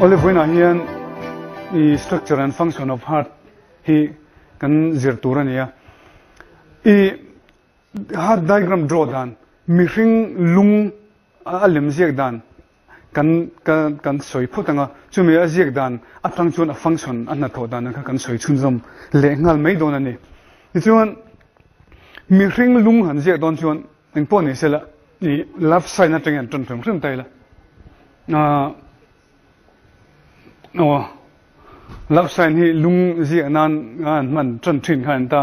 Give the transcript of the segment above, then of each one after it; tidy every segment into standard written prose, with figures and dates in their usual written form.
Awle vawiinah hian i structure and function of heart hi kan zir tur a ni a. I heart diagram draw dan mihring lung a lem ziak dan kan kan sawi phawt ang a, chumi a ziak dan atang chuan a function a hnathawh dan ang kha kan sawi chhunzawm leh nghal mai dawn a ni. Tichuan mihring lung han ziak dawn chuan Engpawh ni sela i love sign atangin an tan hrim hrim ta ila. Aw love sign hi lung ziah nan an hman tan thin kha an ta.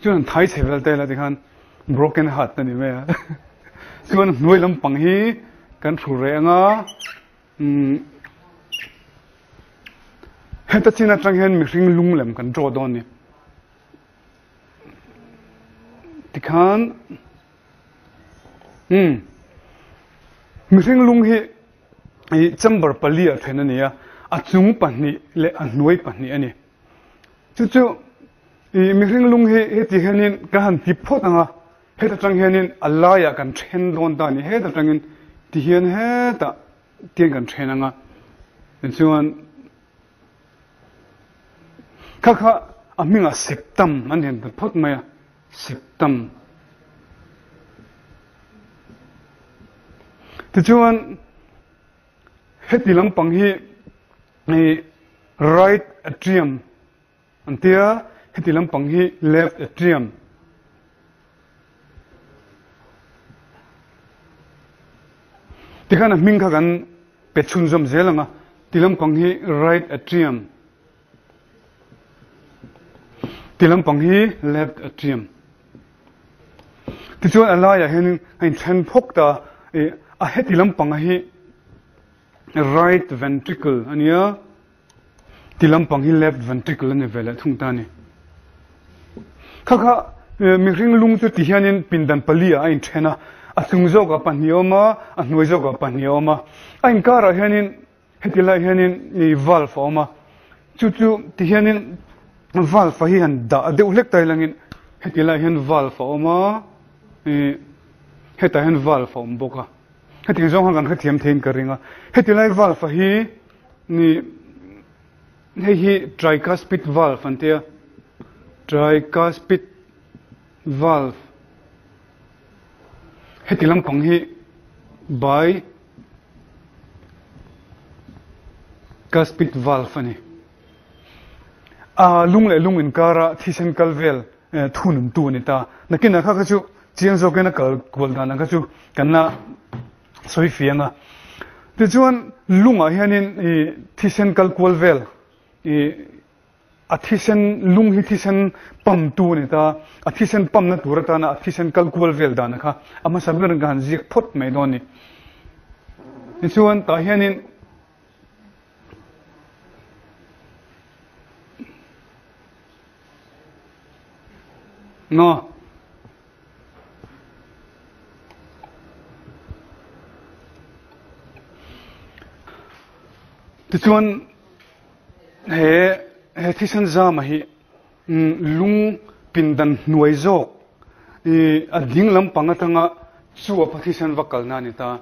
Chuan an thai chhe vel ta ila tikhan broken heart a ni mai a. Chuan hnuai lampang hi kan thu reh anga heta chin atang hian mihring lung lem kan draw dawn ni. Tikhan umm mihring lung hi ih chamber pali ah then a ni a, a chung pahnih leh a hnuai pahnih a ni. Chu chu ih mihring lung hi heti hianin kan han tip phawt ang a, heta tang hianin a laiah kan then dawn ta a ni, heta tangin tihian hetah tiang kan then ang a, tichuan. Kha kha a hmingah septum an hen ta phawt mai a, septum. Tichuan heti lampang hi right atrium an tia, heti lampang hi left atrium. Tikhan a hming kha kan pe chhunzawm zel ang a, ti lampang hi right atrium, ti lampang hi left atrium. Tichuan a laiah hianin a inthen phawk ta a, a heti lampang hi right ventricle a nia. Ti lampang hi left ventricle a ni ve leh thung ta a ni. Kha kha mihring lung chu ti hianin pindan pali ah a inthen a, a chung zawkah pahnih a awm a, a hnuai zawkah pahnih a awm a. A inkarah hianin heti lai hianin valve a awm a, chu chu ti hianin valve hi han dah deuh hlek ta ilangin heti lai hian valve a awm a, hetah hian valve a awm bawk a. Hetiang zawng khan kan hrethiam theiin ka ring a, heti lai valve hi Ni, hei hi tricuspid valve an tia, tricuspid valve. Heti lampang hi bi cuspid valve a ni. A lung leh lung inkara thisen kal vel thununtu a ni ta. Nakinah kha kha chu chiang zawkin a kal kual dan ang kha chu kan la sawi fiang a. Tichuan lungah hianin i thisen kal kual vel i a thisen lung hi thisen pamtu a ni ta, a thisen pamna tur atana a thisen kal kual vel dana kha a hmasa berin ka han ziak phawt mai dawn a ni. Tichuan tah hianin Ngaw. Tichuan he he thisen zama hi lung pindan hnuai zawk i a ding lampang atanga chu a thisen va kalna a ni ta.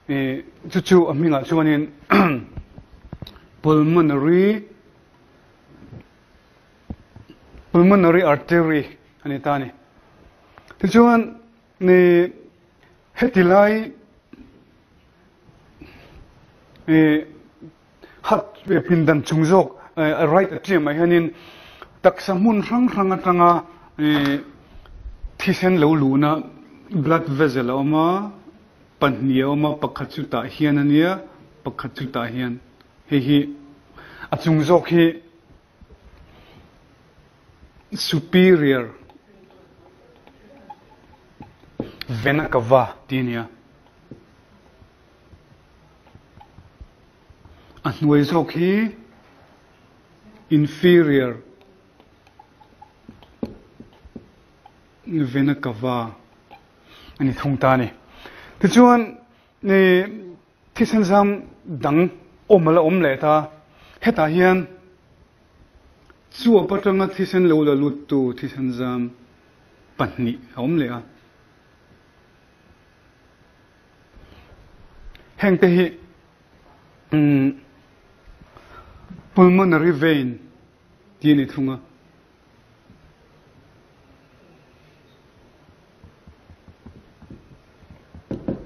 I chu chu a hmingah chuanin pulmonary pulmonary artery a ni ta a ni. Tichuan ni heti lai i hat pindan chung zawk right atrium ah hianin taksa hmun hrang hrang atanga i thisen lo luhna blood vessel a awm a, pahnih a awm a, pakhat chu tah hian a nia, pakhat chu tah hian hei hi a chung zawk hi Superior vena cava tih a ni a, a hnuai zawk hi Inferior vena cava a ni thung ta a ni. Tichuan thisen zam dang awm a la awm leh ta, hetah hian Chuap atanga thisen lo la luttu thisen zam pahnih a awm leh a. Hengte hi umm. Pulmonary vein tih a ni thung a.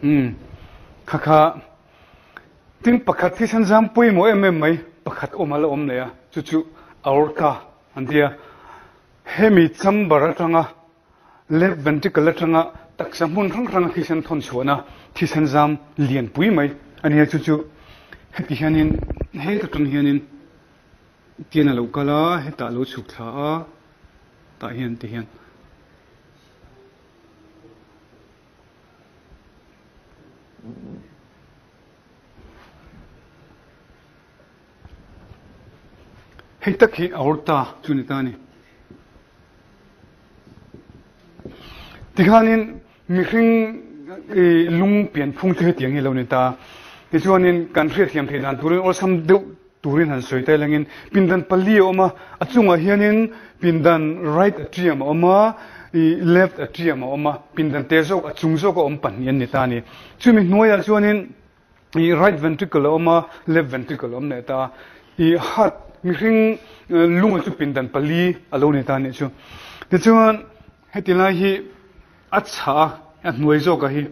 Umm kha kha tin pakhat hi sanzam pawimawh em em mai pakhat awm a la awm leh a, chu chu aorta an ti a. Hemi chamber atanga left ventricle atanga taksa hmun hrang hranga thisen thawn chhuahna thisen zam lian pui mai a nia chu chu heti hianin heta tang hianin tian a lo kal a hetah a lo chhuk thla a tah hian ti hian. Hei tak hi aorta chu ni ta a ni. Tikhanin mihring lung pianphung chu hetiang hi a lo ni ta. Tichuanin kan hriatthiam theih dan turin awlsam deuh turin han sawi ta ilangin pindan pali a awm a, a chungah hianin pindan right atrium a awm a, left atrium a awm a, pindan te zawk a chung zawk a awm pahnih an ni ta a ni. Chumi hnuaiah chuanin I right ventricle a awm a, left ventricle a awm leh ta. I heart mihring lunga chu pindan pali a lo ni ta anih chu. Tichuan heti lai hi a chhah a, a hnuai zawkah hi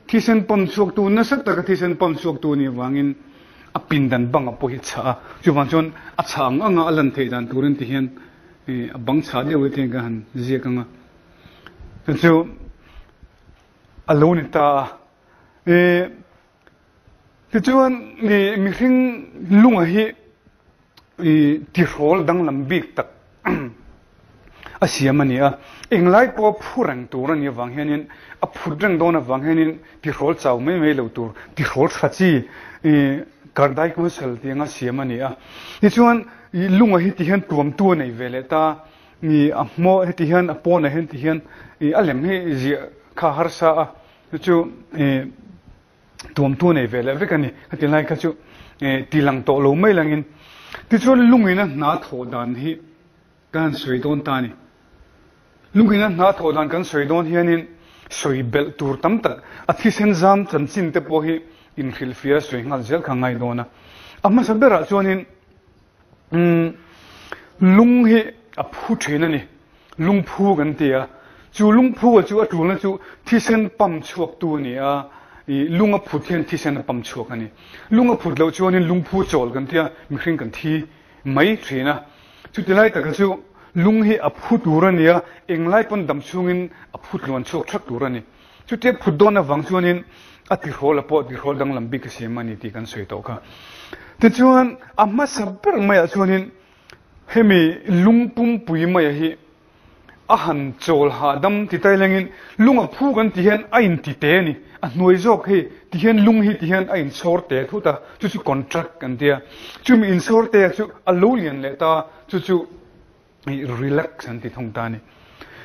thisen pump chhuaktu nasa taka thisen pump chhuaktu anih avangin a pindan bangah pawh hi a chhah a. Chuvang chuan a chhah ang anga a lan theih dan turin ti hian a bang chhah deuh hi tihian ka han ziak ang a. Chu chu a lo ni ta a. I tichuan i mihring lunga hi i tihrawl danglam bik tak a siam a ni a. Englai pawha phu reng tur a nih avang hianin a phut reng dawn avang hianin tihrawl chau mai mai lo tur tihrawl tha chi i cardiac muscle tih anga siam a ni a. Tichuan i lunga hi tihian tuamtu a nei ve leh ta i a hmaw heti hian a pawnah hian tihian i a lem hi ziah kha a harsa a. Chu chu tuamtu nei ve leh vek a ni. Heti lai kha chu ti lang tawh lo mai langin. Tichuan lungin a hna thawh dan hi kan han sawi dawn ta a ni. Lungin a hna thawh dan kan sawi dawn hianin sawi belh tur tam tak a thisen zam chanchin te pawh hi inhrilhfiah a sawi nghal zel kha a ngai dawn a. A hmasa berah chuanin Lung hi a phu thin a ni. Lungphu kan ti a. Chu lungphu a chu a tulna chu thisen pump chhuaktu a ni a. I lung a phut hian thisen a pump chhuak a ni. Lung a phut loh chuanin lungphu chawl kan ti a, mihring kan thi mai thin a. Chuti lai taka chu lung hi a phu tur a ni a, englai pawn dam chhungin a phut tluan chhuak thak tur a ni. Chutia phut dawn avang chuanin a tihrawl a pawh tihrawl danglam bik a siam a ni tih kan sawi tawh kha. Tichuan a hmasa ber maiah chuanin hemi lungpumpui maia hi a han chawl hahdam ti tai lengin lung a phu kan ti hian a inti te a ni. A hnuai zawk hei ti hian lung hi ti hian a inchhawr te thut a, chu chu contract kan ti a. Chumi inchhawr te chu a lo lian leh ta, chu chu relax an ti thung ta a ni.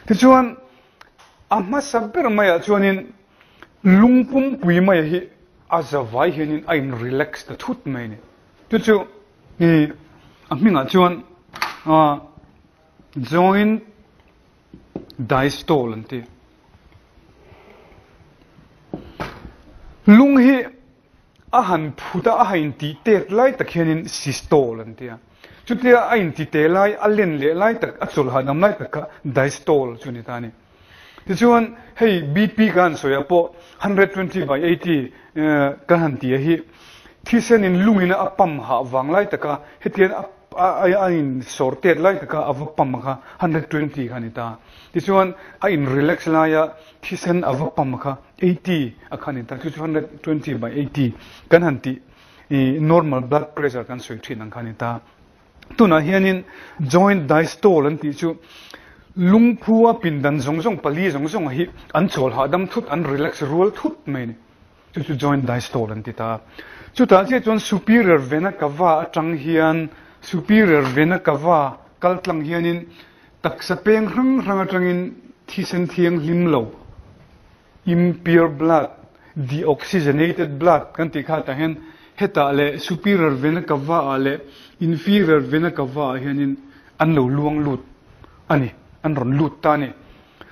Tichuan a hmasa ber maiah chuanin lung pumpui maia hi a zavai hianin a in relax ta thut mai a ni. Chu chu i a hmingah chuan joint diastole an ti. Lung hi A han phut a, a ha intih tet lai tak hianin systole an ti a. Chutia a inti te lai, a len leh lai tak, a chawlh hahdam lai tak kha diastole chu a ni ta a ni. Tichuan, hei BP ka han sawi ah pawh 120 by 80 kan han ti a hi thisenin lungin a pump hah vang lai taka hetian a a in sawr tet lai taka a va pump kha 120 kha a ni ta. Tichuan, a in relax laia thisen a va pump kha 80 a khan in ta chu chu 120 by 80 kan han tih i normal blood pressure kan sawi thin ang khan in ta. Tunah hianin joint diastole an tih chu lungphu a pindan zawng zawng pali zawng zawng hi an chawl hahdam thut an relax rual thut mai a ni. Chu chu joint diastole an ti ta. Chutah chiah chuan superior vena cava atang hian superior vena cava kal tlang hianin Taksa peng hrang hrang atangin thisen thianghlim lo, impure blood, deoxygenated blood, kan tih kha tah hian hetah leh superior vena cava ah leh inferior vena cava ah hianin an lo luang lut a ni, an rawn lut ta a ni.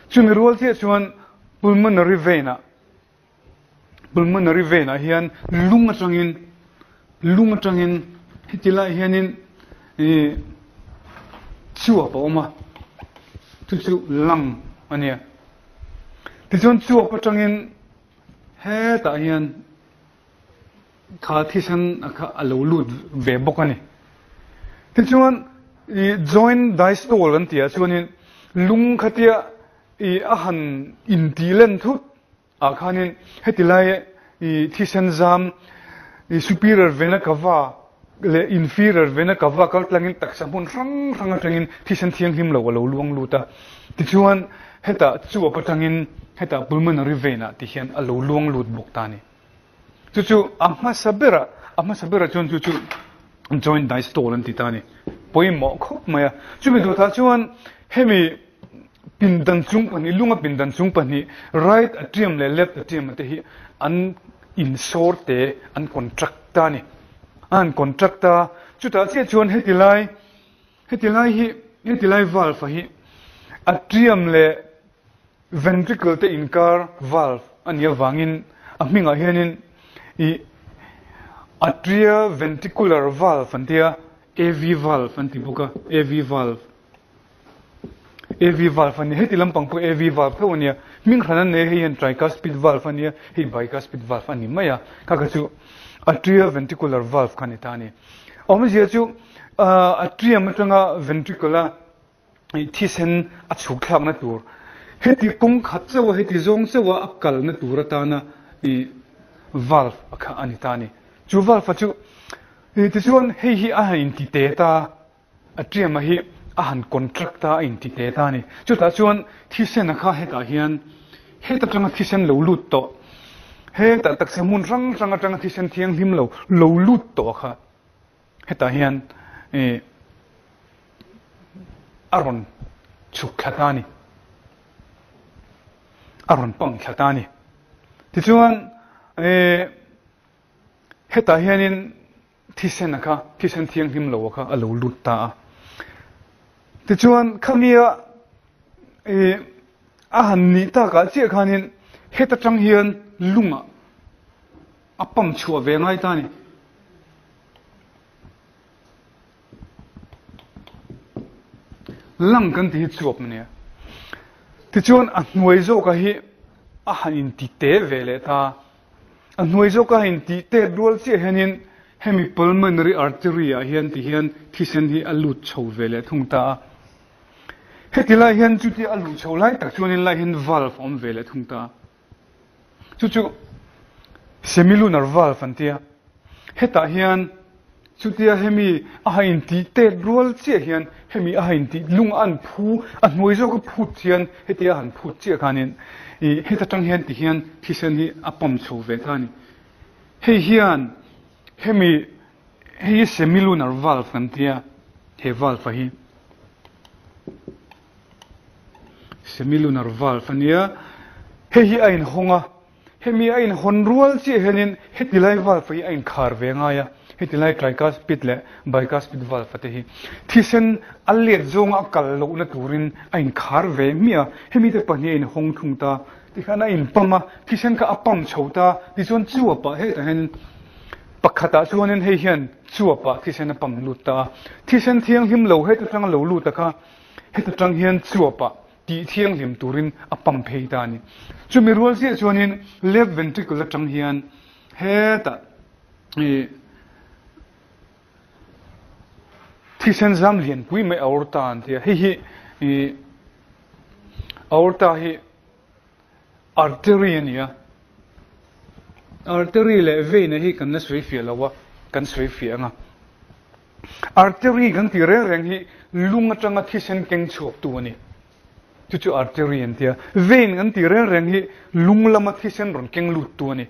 Chumi rual chiah chuan pulmonary vein ah Pulmonary vein ah hian lung atangin lung atangin heti lai hianin I chuap a awm a, chu chu lung a nia. Tichuan chuap atangin hetah hian kha thisen a kha a lo lut ve bawk a ni. Tichuan i joint diastole kan tih ah chuanin lung khatia i a han intih len thut ah khanin heti lai i thisen zam i superior vena cava leh inferior vena cava kal tlangin taksa hmun hrang hrang atangin thisen thianghlim lo a lo luang lut a. Tichuan hetah chuap atangin hetah pulmonary vein ah ti hian a lo luang lut bawk ta a ni. Chu chu a hmasa berah a hmasa berah chuan chu chu joint diastole an ti ta a ni. Pawimawh khawp mai a. Chumi dawtah chuan hemi pindan chung pahnih lunga pindan chung pahnih right atrium leh left atrium te hi an insawr te an contract ta a ni. A han contract ta chutah chiah chuan heti lai heti lai hi heti lai valve hi atrium leh Ventricle te inkar valve a nih avangin a hmingah hianin ih atrioventricular valve an ti a, AV valve an ti bawk a, AV valve. AV valve a ni. Heti lampang pawh AV valve tho a nia. Hming hran an nei a, hei hian tricuspid valve a nia, hei bicuspid valve a ni mai a. Kha kha chu atrioventricular valve kha a ni ta a ni. Awmzia chu atrium atanga ventricle a Thisen a chhuk thlakna tur, heti kawng khat chauha, heti zawng chauha a kalna tur atana i valve a kha a ni ta a ni. Chu valve a chu tichuan hei hi a han inti te ta, a ṭiama hi a han contract ta, a inti te ta a ni. Chutah chuan thisen a kha hetah hian heta tanga thisen lo lut tawh, hetah taksa hmun hrang hrang atanga thisen thianghlim lo lo lut tawh a kha. Hetah hian i a rawn chhuk thla ta a ni. A rawn pang thla ta a ni. Tichuan i hetah hianin thisen a kha, thisen thianghlim lo a kha a lo lut ta a. Tichuan khamia i a han nih takah chiah khanin heta tang hian lungah A pump chhuah ve ngai ta a ni. Lang kan ti hi chuap a nia. Tichuan a hnuai zawka hi a han inti te ve leh ta. A hnuai zawka a inti te rual chiah hianin hemi pulmonary artery ah hian ti hian thisen hi a lut chho ve leh thung ta a. Heti lai hian chutia a luh chho lai tak chuanin lai hian valve a awm ve leh thung ta a. Chu chu semilunar valve an tia. Hetah hian chutia hemi a ha intih tet rual chiah hian hemi a ha intih lung an phu a hnuai zawk a phut hian hetia a han phut chiah khanin ih heta tang hian ti hian thisen hi a pump chho ve ta a ni. Hei hian hemi hei hi semilunar valve an tia he valve a hi. Semilunar valve a nia. Hei hi a inhawng a, hemi a inhawn rual chiah hianin heti lai valve hi a inkhar ve ngai a, heti lai tricuspid leh bicuspid valve te hi thisen a let zawnga a kal lohna turin a inkhar ve hmiah a, hemi te pahnih a inhawng thung ta, tikhan a inpam a, thisen kha a pump chho ta, tichuan chuapah hetah hianin pakhatah chuanin hei hian chuapah thisen a pump lut ta a, thisen thianghlim lo heta tanga lo lut a kha Heta tang hian chuapah tih thianghlim turin a pam phei ta a ni. Chumi rual chiah chuanin left ventricle atang hian hetah i thisen zam lianpui mai aorta an ti a. Hei hi i aorta hi artery a ni a. Artery leh vein hi kan la sawi fiah lo a, kan sawi fiah ang a. Artery kan tih reng reng hi lung atanga thisen keng chhuaktu a ni. Chu chu artery an ti a. Vein kan tih reng reng hi lung lama thisen rawn keng luttu a ni.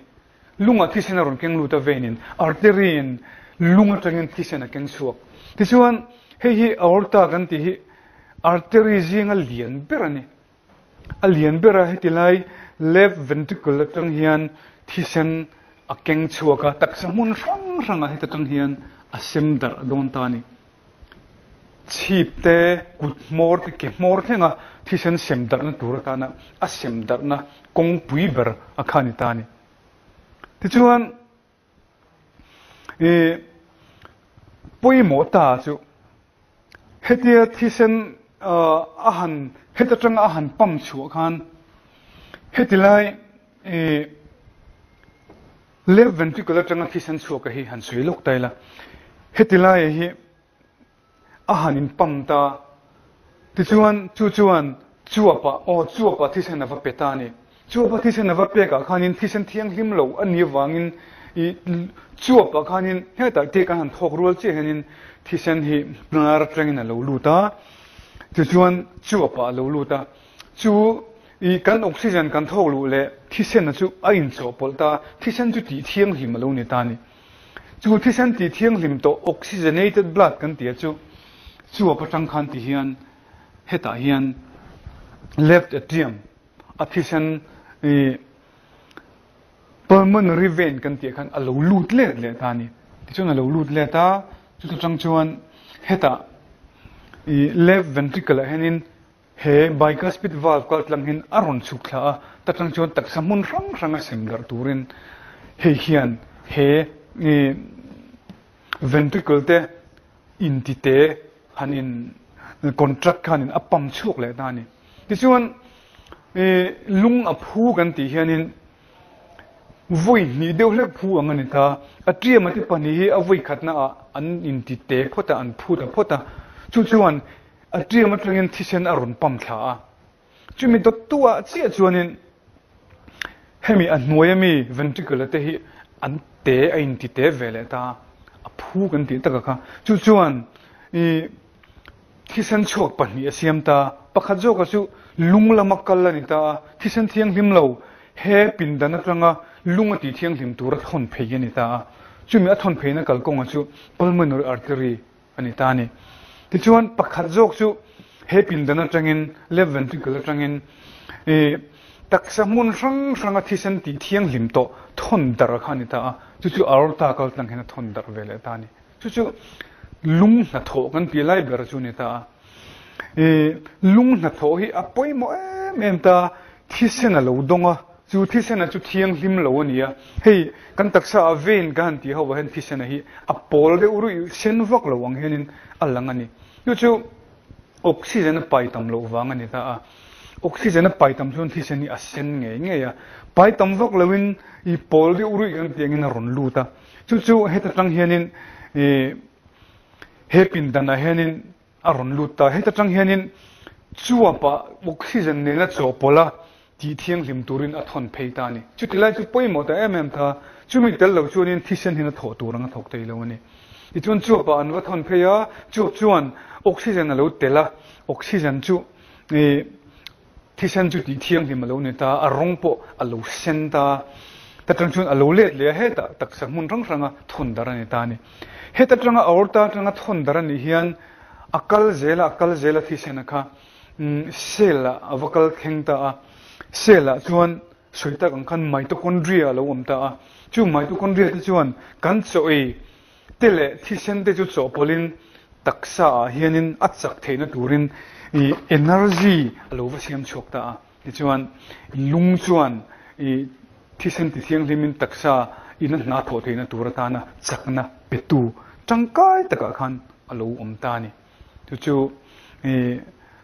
Lungah thisen a rawn keng lut a vein in artery in lung atangin thisen a keng chhuak. Tichuan hei hi aorta kan tih hi artery zinga lian ber a ni. A lian ber a, heti lai left ventricle atang hian thisen a keng chhuak a, taksa hmun hrang hrangah heta tang hian a sem darh dawn ta a ni. Chhip te, kut hmawr te, ke hmawr thlenga thisen sem darhna tur atana a sem darhna kawngpui ber a kha a ni ta a ni. Tichuan, i pawimawh ta chu. Hetia thisen a han heta tanga a han pump chhuah khan heti lai left ventricle atanga thisen chhuak a hi han sawi lawk ta ila. Heti lai hi a han in pump ta. Tichuan chu chuan chuapah aw chuapah thisen a va pe ta a ni. Chuapa thisen a va pekah khanin thisen thianghlim lo a nih avangin i chuapah khanin hetah te kan han thawk rual chiah hianin thisen hi hnar atangin a lo lut a, tichuan chuapah a lo lut a. Chu i kan oxygen kan thawk luh leh thisena chu a inchawhpawlh ta, thisen chu tih thianghlim a lo ni ta a ni. Chu thisen tih thianghlim tawh oxygenated blood kan tih a chu chuap atang khan ti hian hetah hian left atrium A thisen i pulmonary vein kan tih khan a lo lut let leh ta a ni. Tichuan a lo lut let a, chuta tang chuan hetah i left ventricle ah hianin he bicuspid valve kal tlang hian a rawn chhuk thla a, ta tang chuan taksa hmun hrang hrang a sem darh turin hei hian he i ventricle te intite han in contract khan in a pam chhuak leh ta a ni. Tichuan lung a phu kan tih hianin vawi hnih deuh hlek phu ang a ni ta. A ṭiam a te pahnih hi a vawi khatna ah an inti te phawt a, an phu ta phawt a. Chu chuan a ṭiam aṭangin thisen a rawn pam thla a. Chumi dawttu ah chiah chuanin hemi a hnuai ami ventricle te hi an te a inti te ve leh ta, a phu kan tih taka kha. Chu chuan i thisen chhuak pahnih a siam ta, pakhat zawka chu lung lama kal a ni ta a, thisen thianghlim lo he pindan atanga lung a tih thianghlim tura thawn phei a ni ta a, chumi a thawn pheina kalkawnga chu pulmonary artery a ni ta a ni. Tichuan, pakhat zawk chu he pindan atangin, left ventricle atangin, i taksa hmun hrang hranga thisen tih thianghlim tawh thawn darh kha a ni ta a, chu chu aorta kal tlang hian a thawn darh ve leh ta a ni. Chu chu lung hnathawh kan tih lai ber chu a ni ta a. I lung hnathawh hi a pawimawh em em ta, thisen a lo dawng a, chu thisena chu thianghlim lo a ni a, hei kan taksa ah vein ka han tih ho ah hian thisena hi a pawl deuh ruih sen vak lo ang hianin a lang a ni. Chu chu oxygen a pai tam loh vang a ni ta a, oxygen a pai tam chuan thisen hi a sen ngei ngei a, pai tam vak loin i pawl deuh ruih kan tih angin a rawn lut a, chu chu heta tang hianin i he pindan ah hianin A rawn lut ta. Heta tang hianin chuapah oxygen nena chawhpawlh a tih thianghlim turin a thawn phei ta a ni. Chuti lai chu pawimawh ta em em ta, chumi tel lo chuanin thisen hian a thawh tur ang a thawk thei lo a ni. Tichuan chuapah an va thawn phei a, chuap chuan oxygen a lo tel a, oxygen chu ih thisen chu tih thianghlim a lo ni ta, a rawng pawh a lo sen ta. Ta tang chuan a lo let leh a, hetah taksa hmun hrang hranga thawn darh a ni ta a ni. Heta tanga aorta atanga thawn darh a nih hian a kal zel a, a kal zel a thisen a kha cell ah a va kal thleng ta a, cell ah chuan sawi tak ang khan mitochondria a lo awm ta a, chu mitochondria te chuan kan chaw ei te leh thisen te chu chawhpawlhin taksa ah hianin a chak theihna turin ih energy a lo va siam chhuak ta a. Tichuan, lung chuan i thisen ti thianghlimin taksa ina hna thawh theihna tur atana chakna petu tangkai takah khan a lo awm ta a ni. Chu chu i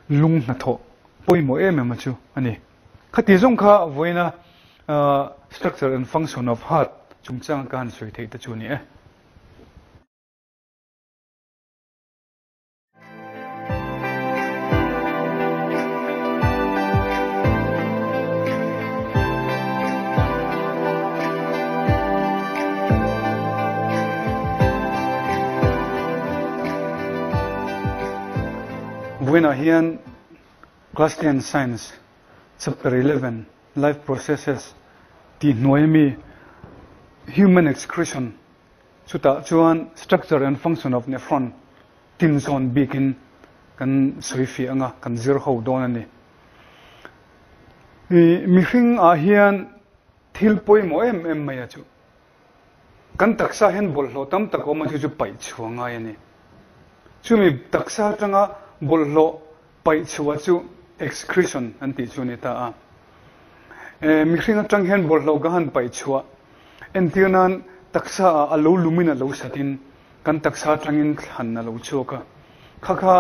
lung hnathawh pawimawh em em a chu a ni. Khati zawng kha vawiina structure and function of heart chungchanga ka han sawi theih te chu a ni e. Vawiinah hian Class 10 Science Chapter 11 Life Processes tih hnuai ami Human Excretion chutah chuan Structure and Function of Nephron tin zawn bikin kan sawi fiah anga kan zir ho dawn a ni. I mihring ah hian thil pawimawh em em mai a chu kan taksa hian bawlhhlawh tam tak awm a chu chu paih chhuah ngai a ni. Chumi taksa atanga bawlhhlawh paih chhuah chu excretion an tih chu a ni ta a. Mihring atang hian bawlhhlawh ka han paih chhuah entir nan taksa ah a lo lumin a lo satin kan taksa atangin thlan a lo chhuak a. Kha kha.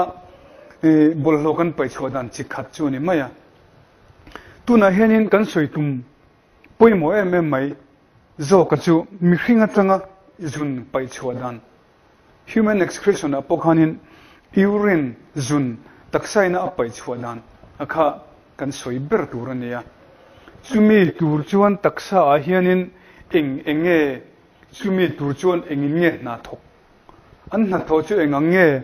Bawlhhlawh kan paih chhuah dan chi khat chu a ni mai a. Tunah hianin kan sawi tum pawimawh em em mai zawka chu mihring atanga zun paih chhuah dan, human excretion ah pawh khanin urine zun taksaina a paih chhuah dan a kha kan sawi ber tur a ni a. Chumi tur chuan taksa ah hianin eng eng nge, chumi tur chuan engin nge hna thawk, an hnathawh chu eng ang nge,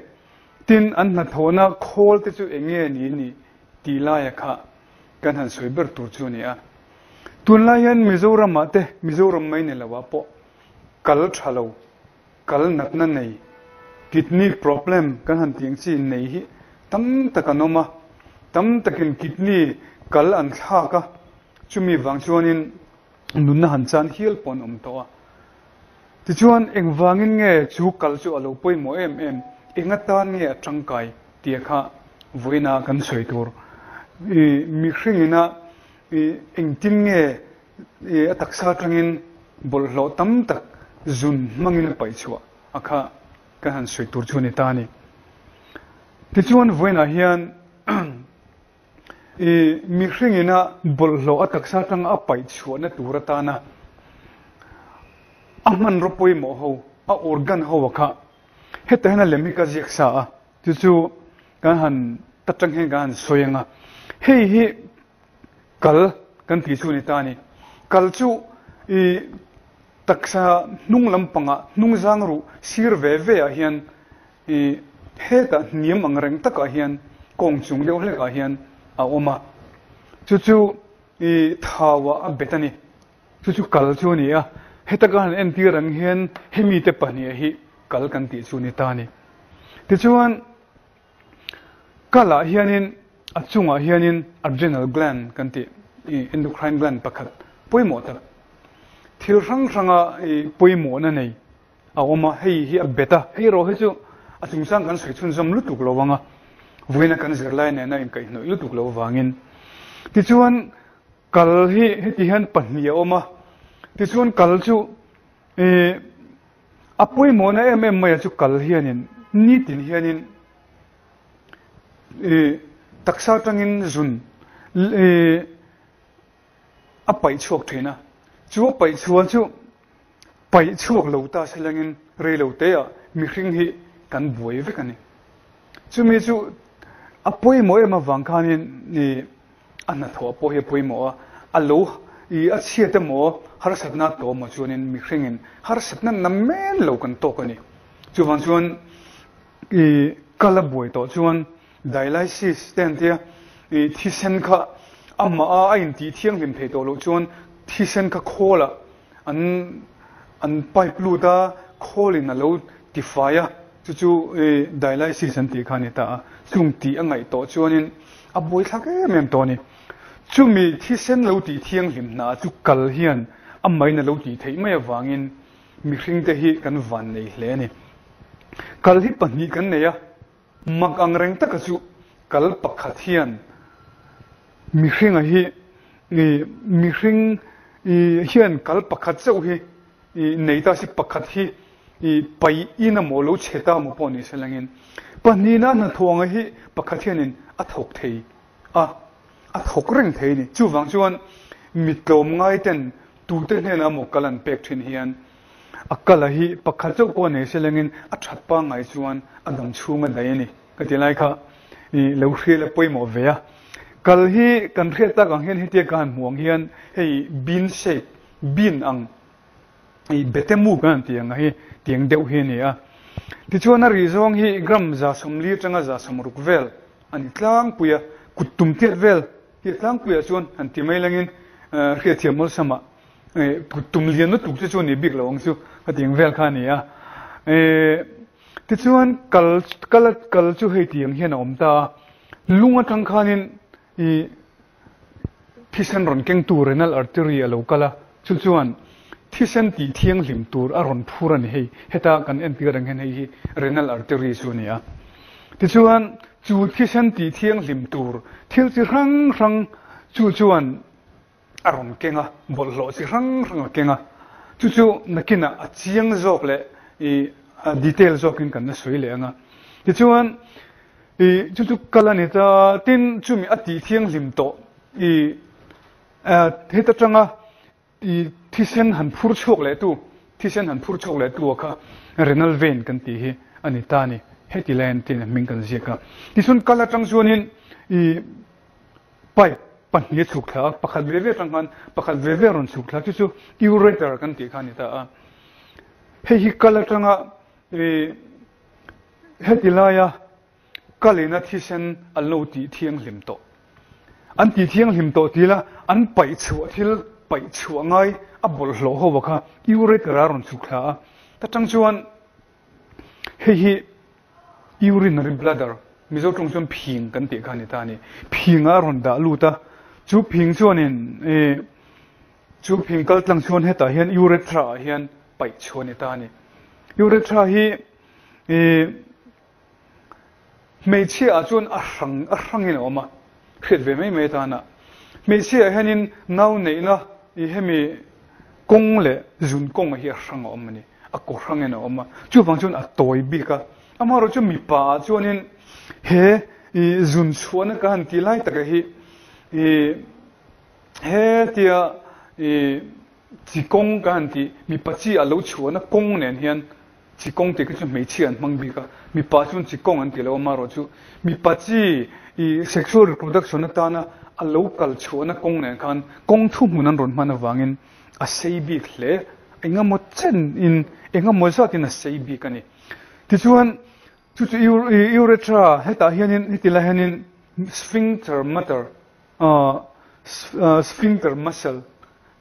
Tin, an hnathawhna khawl te chu eng nge ni ni tih laia kha kan han sawi ber tur chu a ni a. Tunlai hian Mizoramah te, Mizoram mai ni loah pawh kal tha lo, kal natna nei, kidney problem kan han tih ang chi nei hi tam tak an awm a. Tam takin kidney kal an thlak a, chumi vang chuanin nunna han chan hial pawh an awm tawh a. Tichuan, engvangin nge chu kal chu a lo pawimawh em em, eng atan nge a tangkai tia kha vawiina kan sawi tur. I mihringina i engtin nge i a taksa atangin bawlhhlawh tam tak zun hmangin a paih chhuah a kha kan han sawi tur chu a ni ta a ni. Tichuan, vawiinah hian I mihringina bawlhhlawh a taksa atanga a paih chhuahna tur atana a hmanraw pawimawh ho, a organ ho a kha hetah hian a lem hi ka ziak sa a, chu chu kan han ta tang hian kan han sawi ang a. Hei hi kal kan tih chu a ni ta a ni. Kal chu i taksa hnung lampangah hnungzang ruh sir ve ve ah hian I hetah hniam ang reng takah hian kawng chung deuh hlekah hian a awm a, chu chu i thauah a bet a ni. Chu chu kal chu a ni a, heta ka han entir ang hian hemi te pahniha hi kal kan tih chu a ni ta a ni. Tichuan, kalah hianin a chungah hianin adrenal gland kan tih i endocrine gland pakhat pawimawh tak thil hrang hranga i pawimawhna nei A awm a, hei hi a bet a, hei erawh hi chu a chungchang kan sawi chhunzawm lutuk lo ang a, vawiina kan zirlai nena inkaihhnawih lutuk lo vangin. Tichuan, kal hi heti hian pahnih a awm a, tichuan kal chu ih a pawimawhna em em mai a chu kal hianin nitin hianin ih taksa atangin zun ih a paih chhuak thin a, chu a paih chhuan chu paih chhuak lo ta se lengin rei lo te ah mihring hi kan buai vek a ni. Chumi chu a pawimawh em avang khanin i a hnathawh pawh hi a pawimawh a, a lo i a chhiat emaw harsatna a tawh emaw chuanin mihringin harsatna na men lo kan tawk a ni. Chuvang chuan i kal a buai tawh chuan Dialysis te an tia, i thisen kha amah a a intih thianghlim thei tawh loh chuan thisen kha khawlah an an pipe lut a, khawlin a lo tifai a, chu chu i dialysis an tih kha a ni ta a, chung tih a ngaih tawh chuanin a buaithlak em em tawh a ni. Chumi thisen lo tih thianghlim hna chu kal hian amahin a lo tih theih mai avangin mihringte hi kan vannei hle a ni. Kal hi pahnih kan nei a. Mak ang reng taka chu kal pakhat hian mihringa hi i mihring i hian kal pakhat chauh hi i nei ta si pakhat hi i paih in amaw lo chhe ta amaw pawh ni se langin pahnihna hnathawh anga hi pakhat hianin a thawk thei a a thawk reng thei a ni. Chuvang chuan mitlawm ngaiten tute hnenah amaw kal an pek thin hian A kala hi pakhat chauh pawh nei se lengin a that pangngai chuan a dam chhung a daih a ni ka ti lai kha i lo hrial a pawimawh ve a. Kal hi kan hriat tak ang hian hetia ka han hmuh ang hian hei bean shape, bean ang i betemu kan han tih ang hi tiang deuh hi a ni a. Tichuan a rih zawng hi gram 140 atanga 160 vel a ni tlangpui a, kut tum tiat vel hi tlangpuiah chuan han ti mai lengin hriatthiam awlsamah Tum lian lutuk chu chu ni bik lo ang chu ka ti ang vel kha a ni a. Tichuan kal kal kal chu hei ti ang hian a awm ta a, lung atang khanin i thisen rawn kengtu renal artery a lo kal a, chu chuan thisen tih thianghlim tur a rawn phur a ni hei, heta kan entir ang hian hei hi renal artery chu a ni a. Tichuan chu thisen tih thianghlim tur thil chi hrang hrang chu chuan a rawn keng a, bawlhhlawh chi hrang hrang a keng a, chu chu nakinah a chiang zawk leh i detail zawkin kan la sawi leh ang a. Tichuan, I chu chu kal a ni ta, tin chumi a tih thianghlim tawh i heta tanga i thisen han phur chhuak leh tu, thisen han phur chhuak leh tu a kha renal vein kan tih hi a ni ta a ni. Heti laiin tin a hming kan ziak a. Tichuan kal atang chuanin i pipe pahnih a chhuk thla a, pakhat ve ve atang khan pakhat ve ve a rawn chhuk thla, chu chu ureter kan tih kha a ni ta a. Hei hi kal atanga i Heti laia kalina thisen an lo tih thianghlim tawh. An tih thianghlim tawh ti la, an paih chhuah thil paih chhuah ngai a bawlhhlawh ho a kha ureter a rawn chhuk thla a. Ta tang chuan hei hi urinary bladder, Mizo tawng chuan phing kan tih kha a ni ta a ni. Phing ah a rawn dah lut a, chu phing chuanin ih chu phing kal tlang chuan hetah hian urethra ah hian paih chhuah a ni ta a ni. Urethra hi I hmeichhia ah chuan a hrang a hrangin a awm a, hriat ve mai mai atana. Hmeichhia ah hianin nau neihna i hemi kawng leh zun kawng ah hi a hrang a awm a ni, a kaw hrangin a awm a, chuvang chuan a tawi bik a. Amaherawhchu chu mipa ah chuanin he i zun chhuahna ka han tih lai taka hi i hetia i chi kawng ka han tih mipa chi a lo chhuahna kawng nen hian Chi kawng tih khi chu hmeichhia an hmang bik a, mipa chuan chi kawng an ti lo a, amaherawh chu mipa chi i sexual reproduction atana a lo kal chhuahna kawng nen khan kawng thuhmun an rawn hman avangin a sei bik hle, engemaw chen in engemaw zat in a sei bik a ni. Tichuan chu chu urethra hetah hianin heti lai hianin sphincter matter sphincter muscle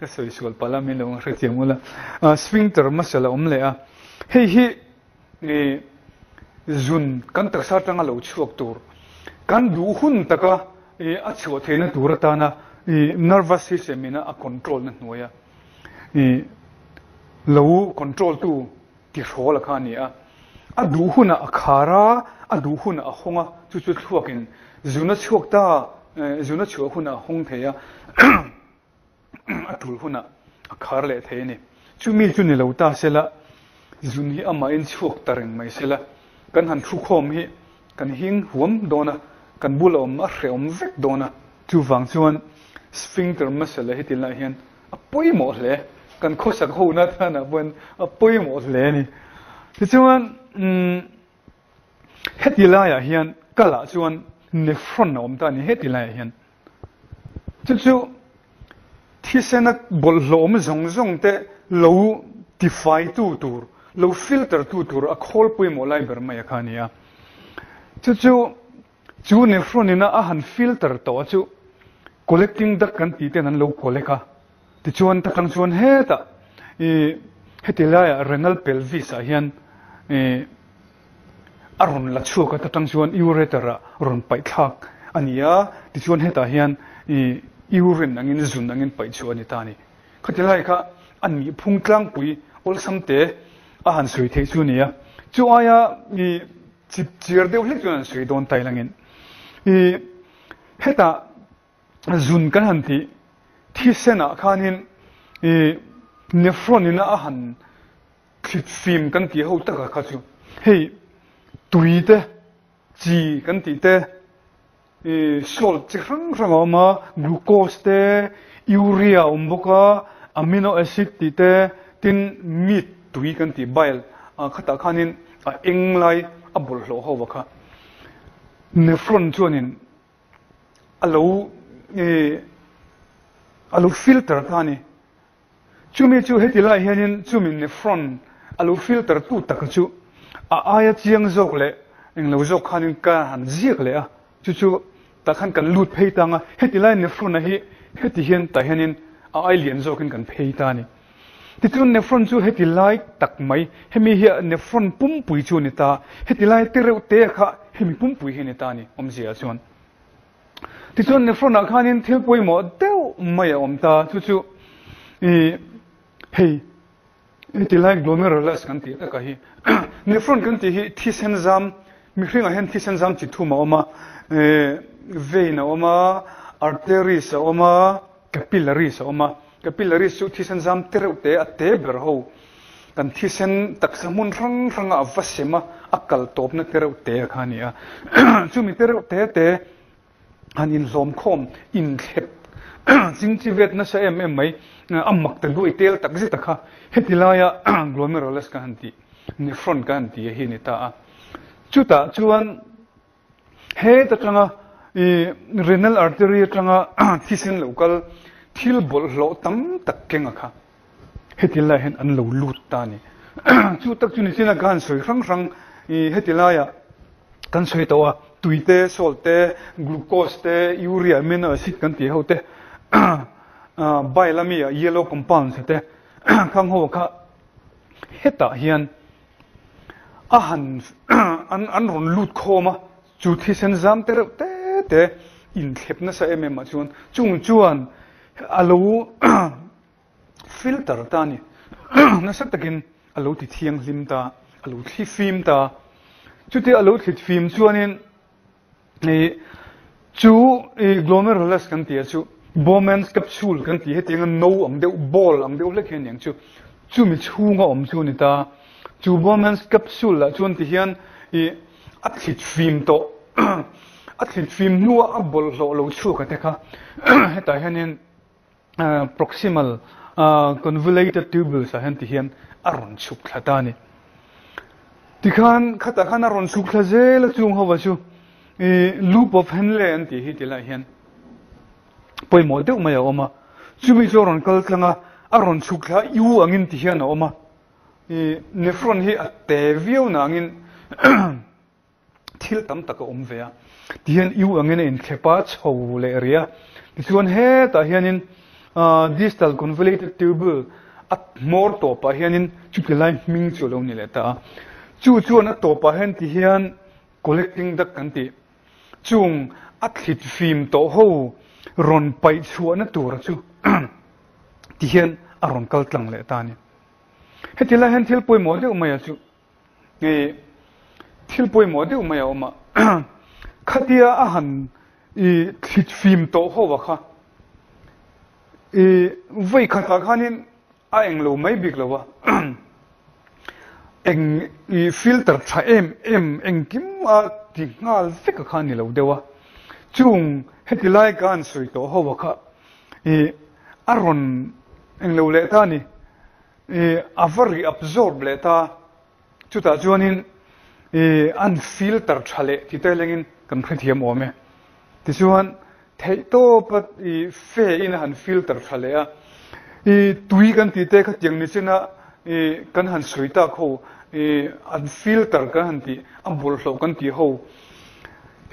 Ka sawi sual palh a, min lo hrethiam ula. Sphincter muscle a awm leh a, hei hi zun kan taksa atanga lo chhuak tur, kan duh hun taka a chhuah theihna tur atana nervous system ina a control na hnuaia lo control tu tihrawl a kha a ni a. A duh hunah a khar a, a duh hunah a hawng a, chu chu thluakin zun a chhuak ta, zun a chhuah hunah a hawng thei a. a tul hunah a khar leh thei a ni. Chumi chu ni lo ta sela, zun hi amahin chhuak ta reng mai sela, kan han thukhawm hi kan hing huam dawn a, kan bula awm a hrehawm vek dawn a. Chuvang chuan sphincter muscle a heti lai hian a pawimawh hle, kan khawsak hona atana pawhin a pawimawh hle a ni. Tichuan umm heti laiah hian kalah chuan nephron a awm ta a ni heti laiah hian. Chu chu thisena bawlhhlawm zawng zawng te lo tifaitu tur, lo filter tu tur a khawl pawimawh lai ber mai a kha a ni a. Chu chu chu nephron ina a han filter tawh a chu collecting duct kan tih ten an lo collect a. Tichuan ta tang chuan hetah i heti laiah renal pelvis ah hian i a rawn la chhuak a, ta tang chuan ureter ah rawn paih thlak a ni a, tichuan hetah hian i urine angin zun angin paih chhuah a ni ta a ni. Khati lai kha a nih phung tlangpui awlsam te a han sawi theih chu a ni a, chu aia i chip chiar deuh hlek chuan an sawi dawn tai langin i hetah zun kan han tih thisen ah khanin i nephron ina a han Thlit fim kan tih ho taka kha chu hei tui te, chi kan tih te, ih salt chi hrang hrang a awm a, glucose te, urea a awm bawk a, amino acid tih te, tin meat tui kan tih bile ah khatah khanin a eng lai a bawlhhlawh ho va kha nephron chuanin a lo ih a lo filter kha a ni. Chumi chu heti lai hianin chumi nephron a lo filter tu taka chu a aia chiang zawk leh englo zawk khanin ka han ziak leh a, chu chu tah khan kan lut phei tang a, heti lai nephron a hi heti hian tah hianin a ai lian zawkin kan phei ta a ni. Tichuan nephron chu heti lai tak mai, hemi hi nephron pumpui chu a ni ta, heti lai te reuh te kha hemi pumpui hi a ni ta a ni awmzia chuan. Tichuan Nephron-ah khanin thil pawimawh deuh mai a awm ta, chu chu i hei heti lai glomerulus kan tih takah hi Nephron kan tih hi thisen zam mihringah hian thisen zam chi thum a awm a, vein a awm a, arteries a awm a, capillaries a awm a, capillaries chu thisen zam te reuh te a te ber ho. Kan thisen taksa hmun hrang hranga a va sem a, a kal tawpna te reuh te kha a ni a. Chumi te reuh te te han inhlawm khawm, inthlep chingchi vet nasa em em mai, a mak ta duai tel tak zet a kha. Heti laia glomerulus ka han tih, nephron ka han tih a hi a ni ta a. Chutah chuan Het atanga i renal artery atanga thisen lo kal thil bawlhhlawh tam tak keng a kha heti lai hian an lo lut ta a ni. Chu tak chu nichina ka han sawi hrang hrang i heti laiah kan sawi tawh a, tui te, salt te, glucose te, urea, amino acid kan tih ho te, bile ami ah yellow compounds te khang ho kha hetah hian A han an an rawn lut khawm a, chu thisen zam te reuh te te inthlep nasa em em ah chuan chung chuan a lo filter ta a ni. Nasa takin a lo ti thianghlim ta, a lo thli fim ta. Chutia a lo thlit fim chuanin I chu i glomerulus kan tih a chu Bowman's capsule kan tih hetiang a no ang deuh ball ang deuh hlek hi a niang chu chumi chhunga awm chu a ni ta. Chu Bowman's capsule ah chuan ti hian i a thlit fim tawh a thlit fim hnua a bawlhhlawh lo chhuak a te kha hetah hianin proximal convoluted tubules ah hian ti hian a rawn chhuk thla ta a ni. Tikhan khatah khan a rawn chhuk thla zel a chung ho chu loop of Henle an tih hi ti lai hian pawimawh deuh mai a awm a. Chumi chu a rawn kal tlang a, a rawn chhuk thla U angin ti hian a awm a. Nephron hi a te viau nangin Thil tam tak a awm ve a, tihian U angin a inthlep a, chho leh rih a. Tichuan hetah hianin distal convoluted tubule a hmawr tawpah hianin chuti lai hming chu a lo ni leh ta a. Chu chuan a tawpah hian tihian collecting duct kan tih chung a thlit fim tawh ho rawn paih chhuahna tura chu tihian a rawn kal tlang leh ta a ni. Heti lai hian thil pawimawh deuh mai a chu. Nge thil pawimawh deuh mai a awm a, khatia a han i thlit fim tawh ho a kha i vawi khatah khanin a eng lo mai bik lo a, eng i filter tha em em engkim a ti nghal vek a kha a ni lo deuh a, chung heti lai ka han sawi tawh ho a kha i a rawn eng lo leh ta a ni. I a va ri absorb leh ta, chutah chuanin i an filter tha leh ti te lengin kan hrethiam awm e. Tichuan theihtawpa i fe in a han filter tha leh a, i tui kan tih te khatiang ni china i kan han sawi tak ho i an filter kan han tih a bawlhhlawh kan tih ho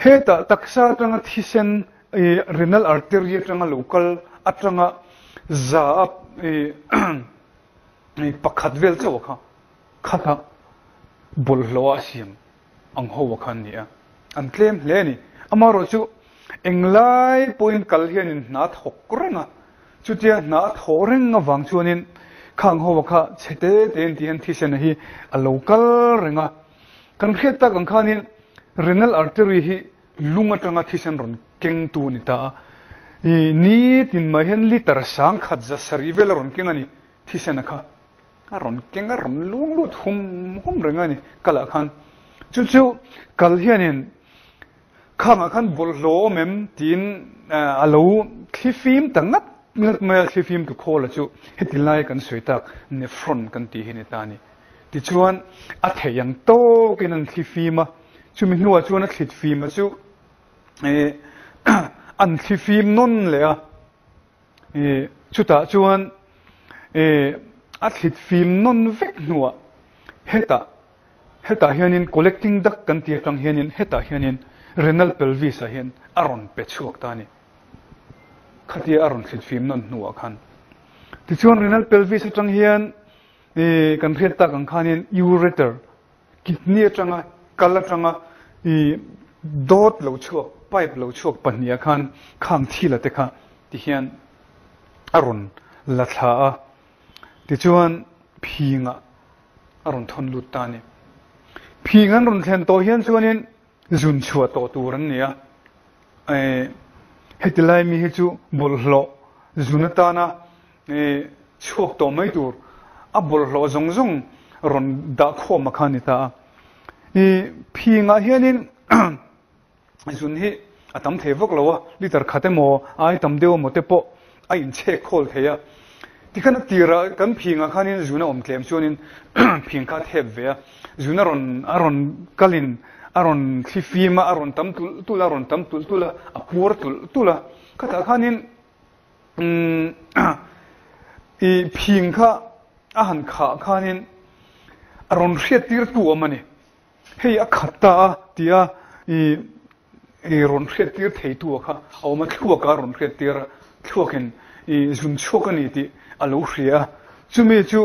hetah taksa atanga thisen i renal artery atanga lo kal atanga za a i pakhat vel chauh a kha khat a bawlhhlawh a siam ang ho a kha an ni a, an tlem hle a ni. Amaherawhchu englai pawhin kal hianin hna a thawk reng a, chutia hna a thawh reng avang chuanin khang ho a kha chhe te te in tih hian thisen a hi a lo kal reng a. Kan hriat tak ang khanin renal artery hi Lung atanga thisen rawn kengtu a ni ta a, i nitin mai hian litre 1000 zasarih vel a rawn keng a ni, thisen a kha a rawn keng a rawn luang lut hum hum reng a ni kalah khan. Chu chu kal hianin khangah khan bawlhhlawh awm em tiin a lo thlifim ta ngat ngat mai a, thlifim tu khawla chu heti lai kan sawi tak nephron kan tih hi a ni ta a ni. Tichuan a theih ang tawkin an thlifim a. Chumi hnuah chuan a thlit fima chu an thli fim nawn leh a, chutah chuan a thlit fim nawn vek hnuah hetah hetah hianin collecting duct kan tih atang hianin hetah hianin renal pelvis ah hian a rawn pe chhuak ta a ni. Khatia a rawn thlit fim nawn hnuah khan. Tichuan renal pelvis atang hian kan hriat tak ang khanin ureter Kidney atanga kal atanga i dawt lo chhuak, pipe lo chhuak pahniha khan khang thila te kha ti hian a rawn la thla a, tichuan phingah a rawn thawn lut ta a ni. Phing an rawn thlen tawh hian chuanin zun chhuah tawh tur an ni a, heti lai mi hi chu bawlhhlawh zun atana chhuak tawh mai tur. a bawlhhlawh zawng zawng rawn dah khawm a kha a ni ta a. I phingah hianin zun hi a tam thei vak lo a, liter khat emaw ai tam deuh emaw te pawh a inchhek khawl thei a. Tikhan a tirah kan phingah khanin zun a awm tlem chuanin phing kha a thep ve a, zun a rawn a rawn kalin a rawn thli fim a, a rawn tam tulh tulh a, a rawn tam tulh tulh a, a puar tulh tulh a. Khatah khanin i phing kha a han khah khanin a rawn hriattirtu awm a ni. Hei a khat ta a tia i i rawn hriattir theitu a kha a awm a, thluak a rawn hriattir a, thluakin i zun chhuak a ni tih a lo hria a. Chumi chu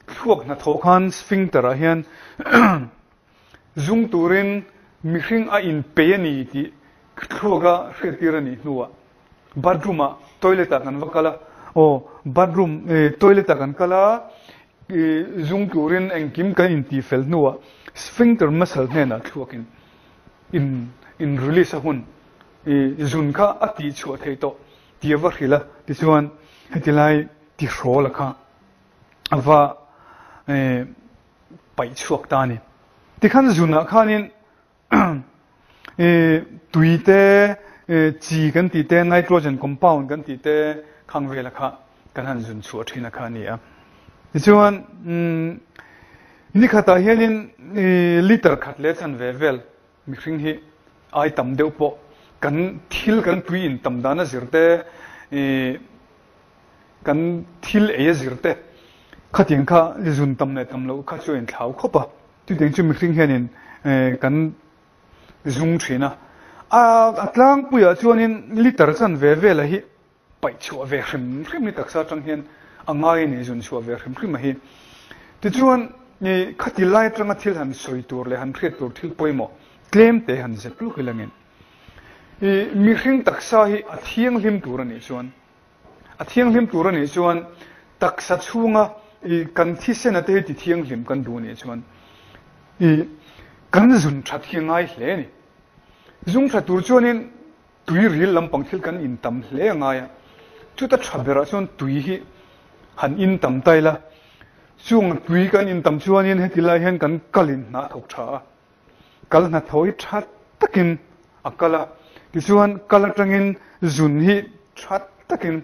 thluak hnathawh khan sphincter ah hian zung turin mihring a inpei a ni tih thluak a hriattir a nih hnuah bathroom ah toilet ah kan va kal a, aw bathroom toilet ah kan kal a, zung turin engkim kan intih fel hnuah sphincter muscle hnenah thluakin in in release a hun i zun kha a tih chhuah theih tawh tih a va hrilh a, tichuan heti lai tihrawl a kha a va paih chhuak ta a ni. Tikhan zunah khanin tui te, chi kan tih te, nitrogen compound kan tih te khang vela kha kan han zun chhuah thin a kha a ni a. Tichuan ni khatah hianin liter khat leh chanve vel mihring hi ai tam deuh pawh kan thil kan tui in tam dan a zir te, Kan thil ei a zir te, khatiang kha zun tam leh tam loh kha chu a inthlau khawp a. Chutiang chu mihring hianin kan zung thin a. A tlangpuiah chuanin liter chanve vela hi paih chhuah ve hrim hrim hi taksa atang hian a ngai a ni, zun chhuah ve hrim hrim a hi. Tichuan, khati lai atanga thil han sawi tur leh han hriat tur thil pawimawh tlem te han zep lawk ilangin mihring taksa hi a thianghlim tur a nih chuan, A thianghlim tur a nih chuan taksa chhunga i kan thisena te hi ti thianghlim kan duh a nih chuan i kan zun that hi a ngai hle a ni. Zung tha tur chuanin tui ril lampang thil kan in tam hle a ngai a, chuta tha berah chuan tui hi han in tam ta ila, chung tui kan in tam chuanin heti lai hian kan kalin hna a thawk tha a. Kal hnathawh hi tha takin a kal a, tichuan kal atangin zun hi tha takin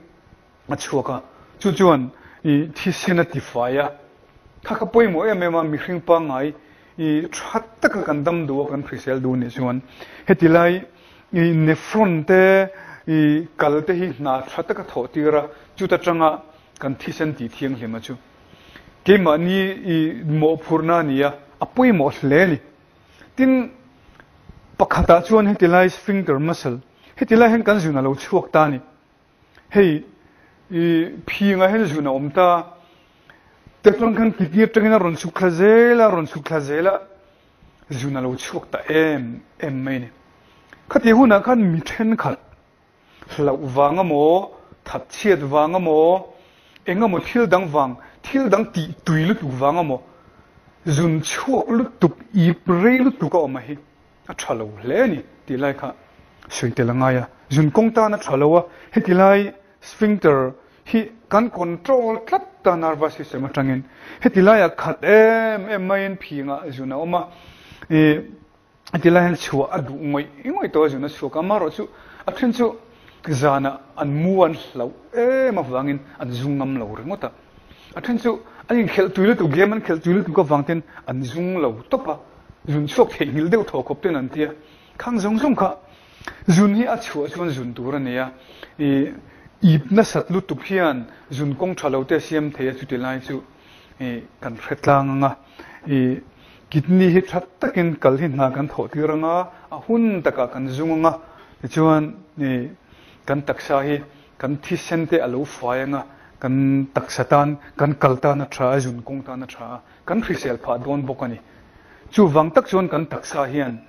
a chhuak a, chu chuan i thisen a tifai a, kha kha pawimawh em em a, mihring pangngai i tha taka kan dam duh a, kan hrisel duh nih chuan heti lai i nephron te i kal te hi hna tha taka thawh tir a, chuta tanga kan thisen tih thianghlim a chu. Keimahni i mawhphurhna a ni a, a pawimawh hle a ni. Tin, pakhatah chuan heti lai sphincter muscle, heti lai hian kan zun a lo chhuak ta a ni. Hei i phingah hian zun a awm ta, te chuan khan kidney atangin a rawn chhuk thla zel a, a rawn chhuk thla zel a, zun a lo chhuak ta em em mai a ni. Khati hunah khan mi thenkhat Hlauh vang amaw, thatchhiat vang amaw, eng amaw thil dang vang, thil dang tih tui lutuk vang amaw, zun chhuak lutuk, ip rei lutuk a awm a hi a tha lo hle a ni tih lai kha sawi tel a ngai a. Zun kawng tan a tha lo a, heti lai sphincter hi kan control tlat ta nervous system atangin heti laiah khat em em maiin phingah zun a awm a, ih A ti lai hian chhuah a duh ngawih ngawih tawh a zun a chhuak a, amaherawh chu a then chu zanah an mu an hlauh em avangin an zung ngam lo ringawt a, a then chu an inkhelh tui lutuk, game an khelh tui lutuk avang ten an zung lo tawp a, zun chhuak theihnghilh deuh thaw khawp ten an ti a, khang zawng zawng kha zun hi a chhuah chuan zun tur a ni a, ih ip nasat lutuk hian zun kawng tha lo te a siam thei a chuti lai chu ih kan hre tlang ang a, ih. Kidney hi tha takin kal hi hna kan thawh tir anga, a hun takah kan zung anga, tichuan kan taksa hi kan thisen te a lo fai anga, kan taksa tan, kan kal tan a tha a, zun kawng tan a tha a, kan hrisel phah dawn bawk a ni. Chuvang tak chuan kan taksa hian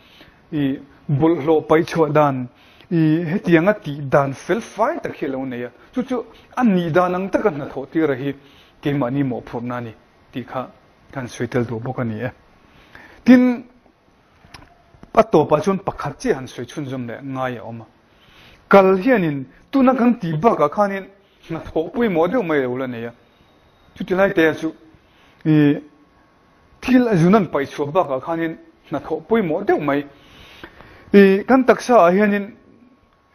i bawlhhlawh paih chhuah dan, i hetianga tih dan fel fai tak hi a lo nei a, chu chu a nih dan ang taka hna thawh tira hi keimahni mawhphurhna a ni tih kha Kan sawi tel duh bawk a ni e. Tin, a tawpah chuan pakhat chiah han sawi chhunzawm leh ngai a awm a. Kal hianin tuna kan tih bakah khanin hnathawh pawimawh deuh mai lo la nei a. Chuti lai te chu. I thil a zun an paih chhuah bakah khanin hnathawh pawimawh deuh mai. I kan taksa ah hianin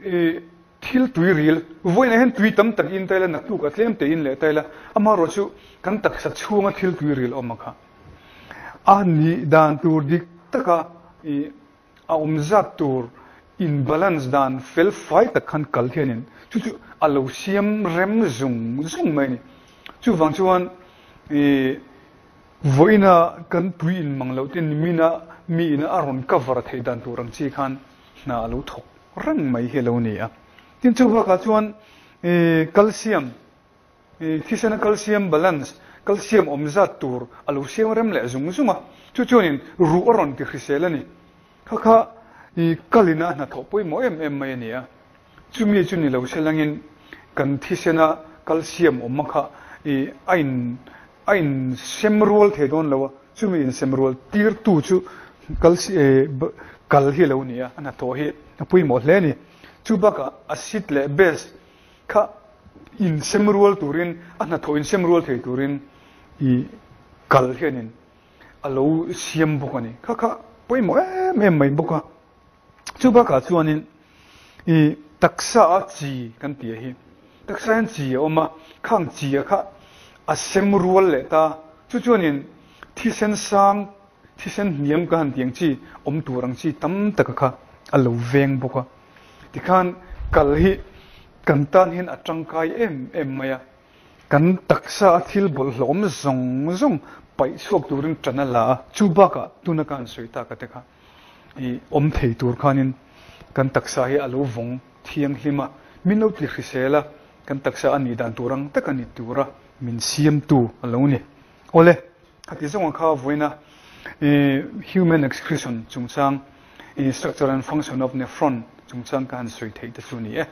i thil tui ril, vawiinah hian tui tam tak in taila naktuk a tlem te in leh taila, amaherawh chu kan taksa chhunga thil tui ril awm a kha a nih dan tur dik taka i a awm zat tur in balance dan fel fai tak khan kal hianin chu chu a lo siam rem zung zung mai a ni. Chuvang chuan i vawiina kan tui in mang loh te nimina mi ina a rawn cover theih dan tur ang chi khan hna a lo thawk reng mai hi a lo ni a. Tin chuvakah chuan i calcium Thisena calcium balance, calcium awm zat tur a lo siam rem leh zung zung a, chu chuanin ruh a rawn ti hrisel a ni. Kha kha i kalina a hnathawh pawimawh em em mai a ni a, chumi chu ni lo se langin kan thisena calcium awm a kha i a in a in sem rual thei dawn lo a, chumi in sem rual tirtu chu kal hi a lo ni a, a hnathawh hi a pawimawh hle a ni. Chu bakah acid leh base Kha insem rual turin, a hnathawh insem rual thei turin i kal hianin a lo siam bawk a ni. Kha kha pawimawh em em mai bawk a. Chu bakah chuanin i taksa a chi kan tih hi, taksa hian chi a awm a, khang chi a kha a sem rual leh ta. Chu chuanin thisen sang, thisen hniam ka han tih ang chi, awm tur ang chi tam taka kha a lo veng bawk a. Tikhan kal hi kan tan hian a tangkai em em mai a, kan taksa a thil bawlhhlawm zawng zawng paih chhuak turin tan a la a, chu bakah tuna ka han sawi tak a te kha i awm thei tur khanin kan taksa hi a lo vawng thianghlim a, min lo ti hrisel a, kan taksa a nih dan tur ang tak a ni tura min siamtu a lo ni. Awle, khati zawnga kha vawiina i human excretion chungchang i structure and function of nephron chungchang ka han sawi theih te chu ni e.